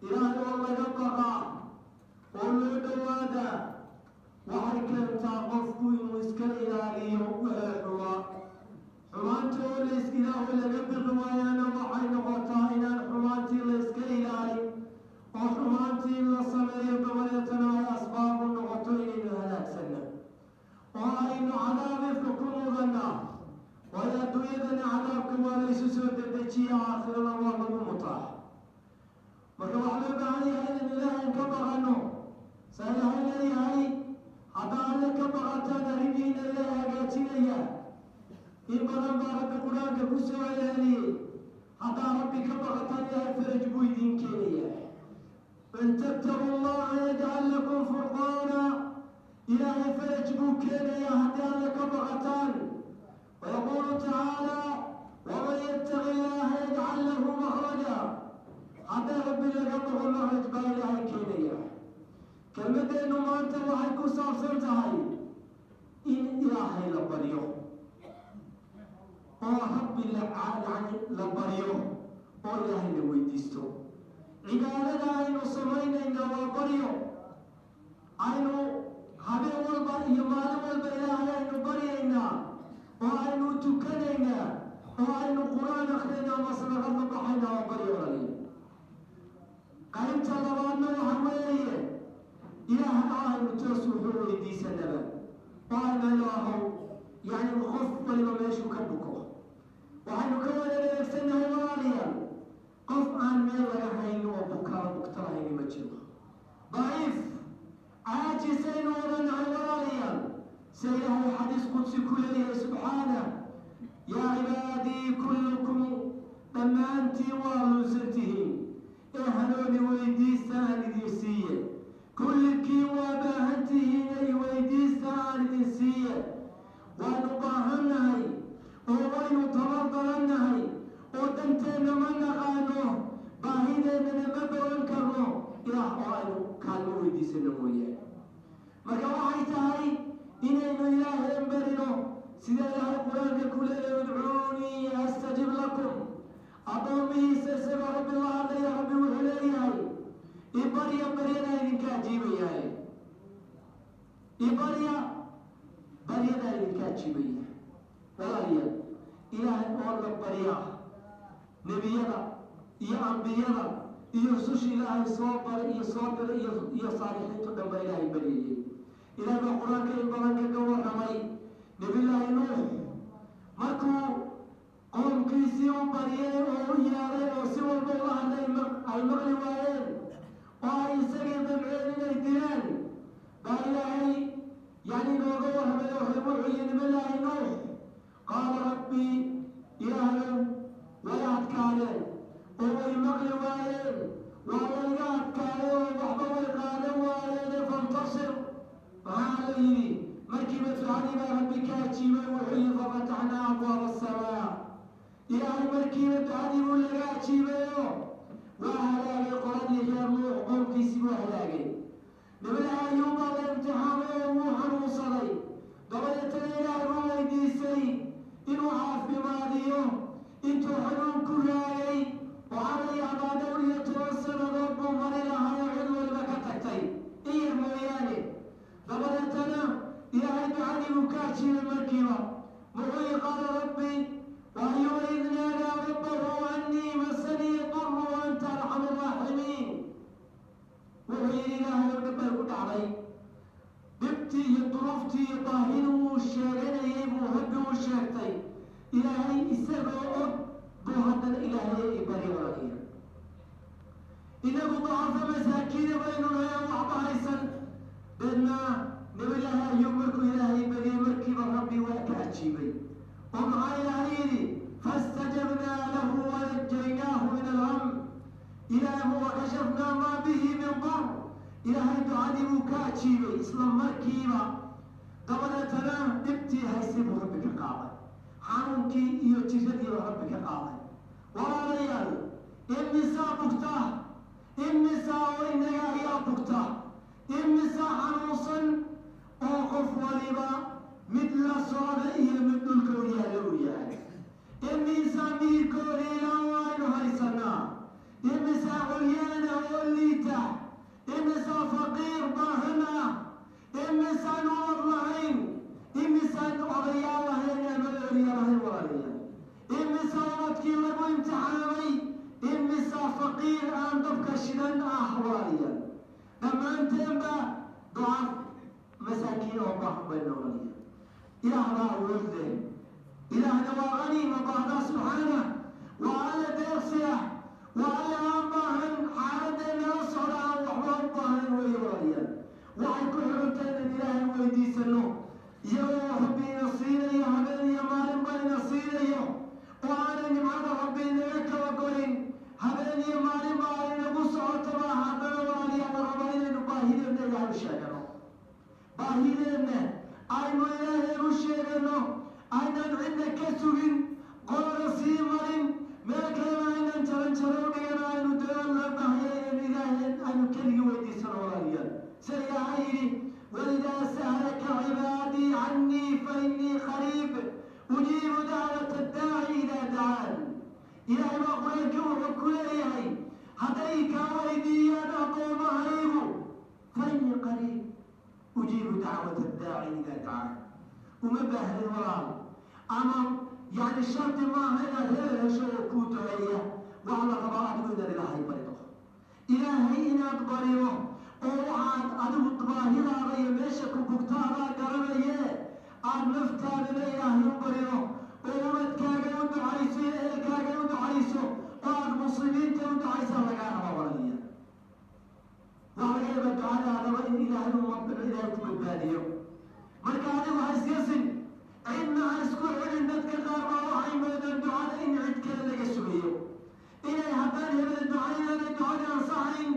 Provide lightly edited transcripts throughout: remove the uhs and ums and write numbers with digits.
Ilaahay oo laga baqaa oo loo dhowaadaa waxay keentaa qofku inuu iska ilaaliyo wixii xumaa. Xumaanta oo lays Ilaahu laga biqi waayaana waxay noqotaa inaan xumaantii la iska ilaalin oo xumaantii la sameeyo, dabadeetana ay asbaabu noqoto inaynu halaagsanna oo aynu cadaab ifka ku mudanaa. Waayo, adduunyadana cadaabka waa laysu soo dedejiya, aakhirana waa lagu mutaa. Marka waxaa loo baahan yahay inaynu Ilaahay ka baqano. Saa Ilaahay leeyahay, haddaa Alle ka baqataan, arrimihiina Ilaahay hagaajinaya. In badan baa Rabbi Qur-aanka ku soo celceliyey, haddaa Rabbi ka baqataan, Ilaahay faraj buu idiin keenaya. In tattaquu Llaha yajcal lakum furqaana. Ilaahay faraj buu keenayaa haddii Alle ka baqataan. Wayaquulu tacaala: waman yattaqi Illaha yajcal lahu makhraja. Hadday Rabbi laga baqo, makhraj baa Ilaahay keenaya. Kelmadeennu maanta waxay ku saabsan tahay in Ilaahay la baryo oo Rabbi yani la baryo oo Ilaahay la weydiisto. Cibaadada aynu samaynayna waa baryo. Aynu habeen walba iyo maalin walba Ilaahay aynu baryaynaa oo aynu tukanaynaa oo aynu Qur-aan akrinaa ama sadaqad la baxaynaa, waa baryo, walaaliya. Qaybta labaadna waxa weeye Ilaah oo aynu toos wuxuu weydiisanaba oo aynu Ilaahow, yacni qof waliba meeshuu ka buko. Waxaynu ka wada dheegsanahay, walaalayaal, qof aan meel laga hayn oo bukaa bugta lahayni ma jiro. Daciif caajisaynu wadanahay, walaalayaal. Se Ilaahay xadiis qudsi ku leeyahay subxaanah: yaa cibaadii kullukum, dhammaantiin waa lunsantihiin ee hanuuni weydiista aan idin siiye. Kullikiin waa baahantihiin ee weydiista aan idin siiye. Waanu baahannahay oo waynu tabardarannahay oo danteenna ma naqaano, baahideennana ma bogan karno Ilaah oo aynu kaalmo weydiisano mooyaane. Marka waxay tahay inaynu Ilaahay barino, sida Ilaahay Qur-aanka ku leeyahy: udcuunii astajib lakum. Addoomihiisa isagoo Rabbi la hadlaya, Rabbi wuxuu leeyahay: ibarya, baryadaa idinka ajiibayaaye. Ibarya, baryadaa idinka ajiibaya. Walaalayaal, Ilaahay oo la baryaa, nebiyada iyo ambiyada iyo rususha Ilaahay soo baray iyo soo diray iyo saalixiintu dhan baa Ilaahay baryayay. Ilahay baa Qur-aanka in badan kaga warramay. Nebillaahi Nuux markuu qoomkiisii u baryay oo u yeeray oo si walba ula hadlay, ay maqli waayeen oo ay isagii damceen inay dilaan, baa Ilaahay yani nooga warramay oo wuxuu yihi Nebillaahi Nuux: qaala rabbi, Ilaahayow, way adkaadeen oo way maqli waayeen, waa layga adkaaday oo waxba way qaadan waayeene, fantasir. Maxaa la yidhi? Markiiba ducadii baa Rabbi ka ajiibay. Wuxuu yihi: fafataxnaa abwaaba asamaa. Ilaahay markiiba ducadii buu laga ajiibayo, waa halaagay qoladii reer Nuux, qoomkiisii buu halaagay. Nabadaha Ayuub baa la imtixaamay oo wuu xanuunsaday. Dabadeetana Ilaahay buu weydiisay inuu caafimaadiyo. Intuu xanuun ku raagay, waxaa la yaabaa dhowr iyo 10 sannadood buu mari lahaa oo cid waliba ka tagtay, in yar mooyaane. Dabadeetana Ilaahay ducadii buu ka ajiibay markiiba. Muxuu yihi? Qaala rabbi waayuba id naadaa rabbahu annii masaniya duru wa anta arxamu raaximiin. Wuxuu yidhi: Ilaahay oo, dhib bay ku dhacday. Dhibtii iyo duruuftii iyo baahida uu sheeganayay buu Rabbi u sheegtay. Ilaahay isagoo og buu haddana Ilaahay i bari. Walaaliya, inagu dacafa masaakiina baynu nahay aan waxba haysan. Deedna Nabilaahi Ayuub markuu Ilaahay bariyey, markiiba Rabbi waa ka ajiibay. Oo maxaa Ilaahay yidhi? Fastajabnaa lahu wanajaynaahu min algham. Ilaahu wakashafnaa maa bihi min dur. Ilaahay ducadii buu ka ajiibay isla markiiba. Dabadeetana dhibtii haysay buu Rabbi ka qaaday, xanuunkii iyo jiradiiba Rabbi ka qaaday. Walaalayaal, imisaa bugta? Imisaa oo inaga ayaa bugta? Imisaa xanuunsan oo qof waliba mid la socda iyo mid dhulka u yaalla uu yahay? Imisaa miyirkoodii ilaa aynu haysanaa? Imisaa curyaana oo Imtixaamay imisa faqiir aan dabka shidan ah? Walaalayaal, dhammaanteenba ducaf masaakiin oo baahan bayna. Walaalayaal, Ilaah baa awood leh. Ilaahna waa qani, ma baahdaa subxaana. Waa Alle deeqsi ah, waa Alle aan baahan, xaaladeenna la socda, aan waxba u baahnayn weeye. Walaalayaal, waxay ku xidhantahay inaan Ilaahay weydiisano, iyagoo Rabbi ina siinayo, habeen iyo maalinba ina siinayo, oo aanay nimcada Rabbi inaga kala goyn, habeen iyo maalinba ay inagu socotaba. Haddana, walaalayaal, la rabaa inaynu baahideenna Ilaahay u sheegano, baahideenna aynu Ilaahay u sheegano, aynan cidna ka sugin, qolada sii marin, meel kalena aynan jaran jaro u dhigan. Aynu dadaal loo baahaya inaynu Ilaahay aynu keligii weydiisano. Walaalayaal, sida Ilaahay yidhi: "وإذا سألك عبادي عني فإني قريب أجيب دعوة الداعي إذا دعان." Ilaahay baa Qur-aanka wuxuu ku leeyahay: hadday kaa weydiiyaan addoommahaygu, فإني قريب أجيب دعوة الداعي إذا دعان. Uma baahnin, walaal, ama yani shardi maaha inaad hebel hesho oo kuu duceeya. Waxaa la rabaa adigu inaad Ilaahay barido, Ilaahay inaad barido, oo waxaad adigu baahidaada iyo meesha ku bugtaadaa garanaye, aad naftaadana Ilaahay u barido, oo ubadkaaga u ducayso iyo ehelkaaga u ducayso, oo aad muslimiinta u ducaysaa lagaa rabaa. Walaaliya, waxaa laga yaabaa ducadaadaba in Ilaahay Ilaahay ku badbaadiyo. Marka adigu ha isyasin, cidna ha isku xidhin. Dadka qaar baa waxay moodaan ducada in cid kale laga sugayo, inay haddaan hebel ducaynaanay ducada ansaxayn,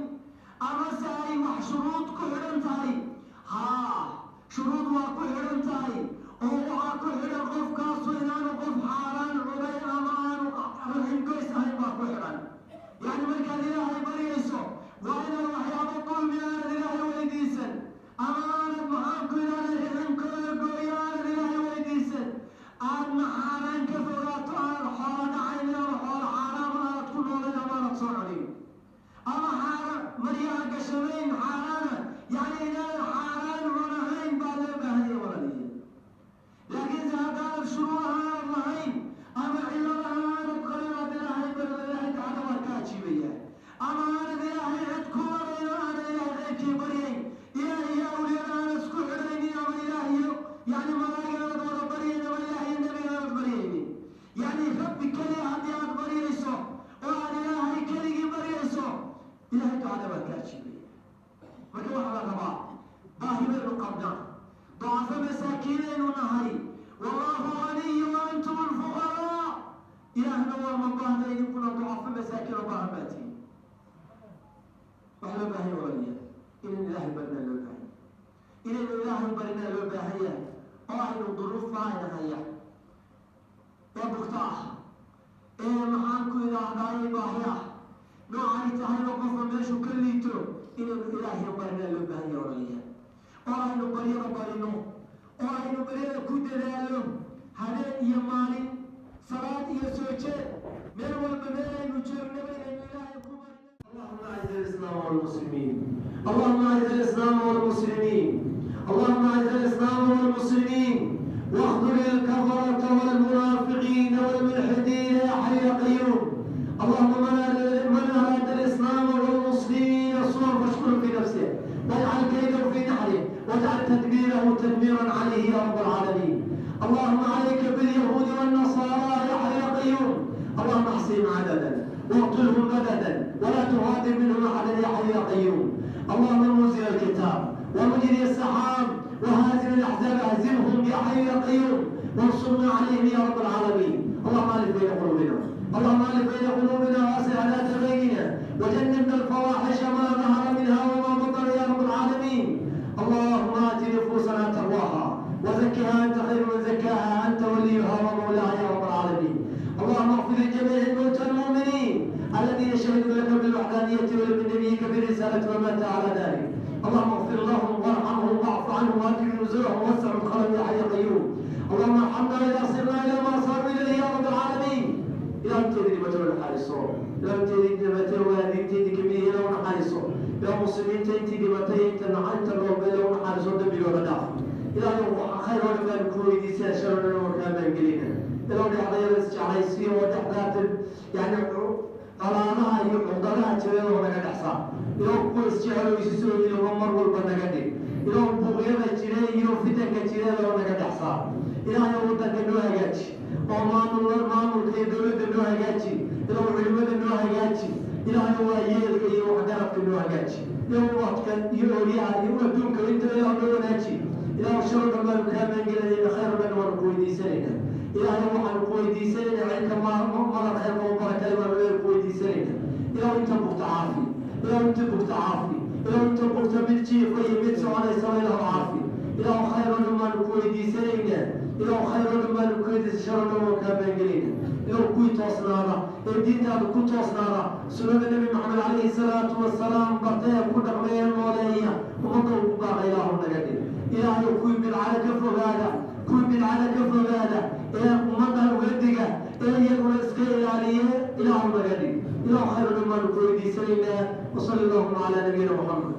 amase ay wax shuruud ku xidhan tahay. Haa, shuruud waa ku xidhan tahay, oo waxaa ku xidhan qofkaasu inaanu qof xaaraan cunay ama aanu raximgoys ahayn baa ku xidhan. Yacni markaad Ilaahay baryayso, waa inaad waxyaabo dulmi aanad Ilaahay weydiisan, ama aanad, maxaanku idhahda, raximkooda gooyo aanad Ilaahay weydiisan, aadna xaaraan ka fogaato, aanad xoolo dhacaynin ama xoolo xaaraama aanad ku noolayn ama aanad soo cunin, ama xaaraan maryaha gashanayn xaaraana. Yacni inaadan xaaraan cunahayn baa loo baahanya, walaaliya. Laakiinse haddaanad shuruudaha aanad lahayn ama cilladaha aanad qabin, aad Ilaahay barida, Ilaahay tacala waa ka ajiibaya. Ama aanad Ilaahay cid ku wadayn oo aanad Ilaahay qeybkii baryayn, Ilaah iyo awliyada aanad isku xidhaynin, ama Ilaah iyo yacni malaa'ig aanad wada baryayn, ama Ilaah iyo nebiga aanad baryaynin, yacni Rabbi keliya haddii aad baryayso oo aad Ilaahay keligii baryayso, Ilahay ducada waa ka ajiibaya. Marka waxaa la rabaa, baahi baynu qabnaa, dacafo masaakiinaynu nahay. والله غني وأنتم الفقراء. Ilaahna waa ma baahna, idinkuna dacafo masaakiin oo baahan baa tihiin. Waxaa loo baahan yahay, walaaliyaal, inaynu Ilaahay barinaa loo baahan, inaynu Ilaahay barinaa loo baahan yahay, oo aynu duruufta ayna haya ee bugta ah ee, maxaan ku idhaahdaa, baahi ah, noocay tahayba, qofka meeshuu ka liito, inaynu Ilaahay barinaa loo baahan yahay, walaaliyaal, oo aynu baryada barino, oo aynu baryada ku dadaallo, habeen iyo maalin, salaad iyo soo jeed, meel walba meel aynu joognaba inaynu Ilaahay ku barino. اللهم اعز الاسلام والمسلمين، اللهم اعز الاسلام والمسلمين، اللهم اعز الاسلام والمسلمين، واخذل الكفرة والمنافقين والملحدين يا حي يا قيوم. اللهم من اراد الاسلام والمسلمين سوءا فاشغله في نفسه، واجعل كيده في نحره، واجعل تدبيره تدميرا عليه يا رب العالمين. اللهم عليك باليهود والنصارى يا حي يا قيوم. اللهم احصهم عددا واقتلهم بددا ولا تغادر منهم احدا يا حي يا قيوم. اللهم منزل الكتاب ومجري السحاب وهازم الاحزاب، اهزمهم يا حي يا قيوم، وانصرنا عليهم يا رب العالمين. اللهم الف بين قلوبنا، اللهم الف بين قلوبنا، واصلح ذات بيننا، وجنبنا الفواحش ما ظهر منها وما بطن يا رب العالمين. اللهم ات نفوسنا تقواها وزكها، انت خير من زكاها، انت وليها ومولاها يا رب العالمين. اللهم اغفر لجميع الموتى المؤمنين الذين شهدوا لك بالوحدانية ولبنبيك بالرسالة ومات على ذلك. اللهم اغفر لهم وارحمهم واعف عنهم واكرم نزلهم ووسع مدخلهم يا حي يا قيوم. اللهم ارحمنا اذا صرنا الى ما صاروا اليه يا رب العالمين. Ilaah inteedii dhimatay u naxariiso. Ilaah inteedii dhimatay waalidiinteedii kamid yihiin u naxariiso. Ilaah muslimiinta intii dhimatay, inta noolba, Ilaah u naxariiso, dembigooda dhaaf. Ilaahay, waxa khayr oo dhan baan ku weydiisaa, shar oo dhan oo kaa maangelina. Ilaah dhexdayada isjeclaysiiyo oo dhexdaata. Yani colaadaha iyo cuqdadaha jireedoo naga dhexsaa. Ilaw kuwa isjecelo isu soo ilooba mar walba naga dhig. Ilaw buuqyada jire iyo fitanka jireedoo naga dhexsaa. Ilaahay waddanka noo hagaaji, oo maamulka iyo dowladda noo hagaaji. Ilaw culimada noo hagaaji. Ilaahay waa yeelka iyo waxgaradka noo hagaaji, iyo ubadka iyo ooryaha iyo adduunka inta Ilaah noo wanaaji. Ilaah sharo dhan baanu kaa maangelinayna, khayr o dhan waanu ku weydiisanaynaa. Ilaahay waxaanu ku weydiisanaynaa cilka madar khayr oo barakale baanu Ilaahay ku weydiisanaynaa. Ilaah inta bugta caafi, Ilaah inta bugta caafi, Ilaah inta bugta, mid jiifa iyo mid soconaysaba Ilaah caafi. Ilaah khayr oo dhan baanu ku weydiisanaynaa, Ilaah khayr oo dhan baanu ku weydiisay, shar oo dhan waan kaa maangelaynaa. Ilaah kuwii toosnaada ee diintaada ku toosnaada, sunnada Nebi Maxamed calayhi salaatu wasalaam barta ee ku dhaqmay ee nooleeya, ummadda ugu baaqa, Ilaahu naga dhig. Ilaahay kuwii bidcada ka fogaada, kuwii bidcada ka fogaada ee ummadda uga diga ee iyaguna iska ilaaliye, Ilaahu naga dhig. Ilaahu khayr oo dhan baanu ku weydiisanaynaa. Wasali allahuma calaa nabiyina Muxamed.